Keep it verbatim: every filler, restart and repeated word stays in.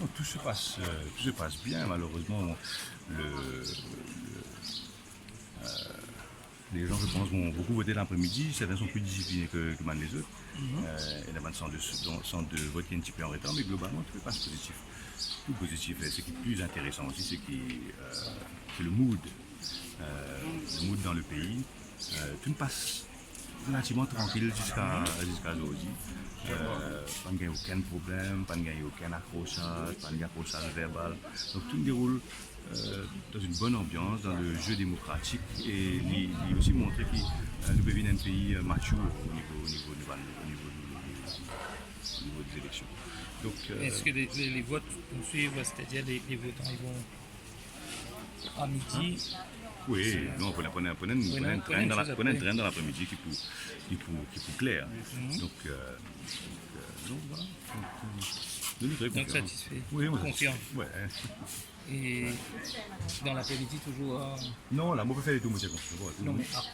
Non, tout se passe, euh, tout se passe bien. Malheureusement, le, le, euh, les gens, je pense, vont beaucoup voter l'après-midi. Certains sont plus disciplinés que, que bann lezot. Mhm. Euh, il y a bann sant de, dont, sant de vote qui est un petit peu en retard, mais globalement, tout se passe positif. Tout positif. Et ce qui est plus intéressant aussi, c'est qui, euh, c'est le mood. Euh, le mood dans le pays. Euh, tout se passe relativement tranquille jusqu'à, jusqu'à aujourd'hui. Euh, pas de aucun problème, pas de aucun accrochage, pas d'accrochage verbal. Donc tout se déroule, euh, dans une bonne ambiance, dans le jeu démocratique. Et il, il aussi montré que, euh, nous vivons dans un pays, euh, mature au niveau, au niveau, au niveau, au niveau, au niveau, au niveau des élections. Donc, euh, est-ce que les, les, les votes vont suivre, c'est-à-dire les, les votants, ils vont à midi? Oui, non, pour, pour, pour, pour, oui, non, pour une traîne dans la, chose pour une après. Traîne dans l'après-midi qui pour, qui pour, qui pour clair. Mhm. Donc, euh, donc, euh, donc voilà. Donc, euh, nous, nous sommes très confiants. Satisfait. Oui, moi, confiant. Ouais. Et dans l'après-midi, toujours, euh, non, là, moi, je peux faire les tours, moi, c'est bon, je vois. Non, mais ap-,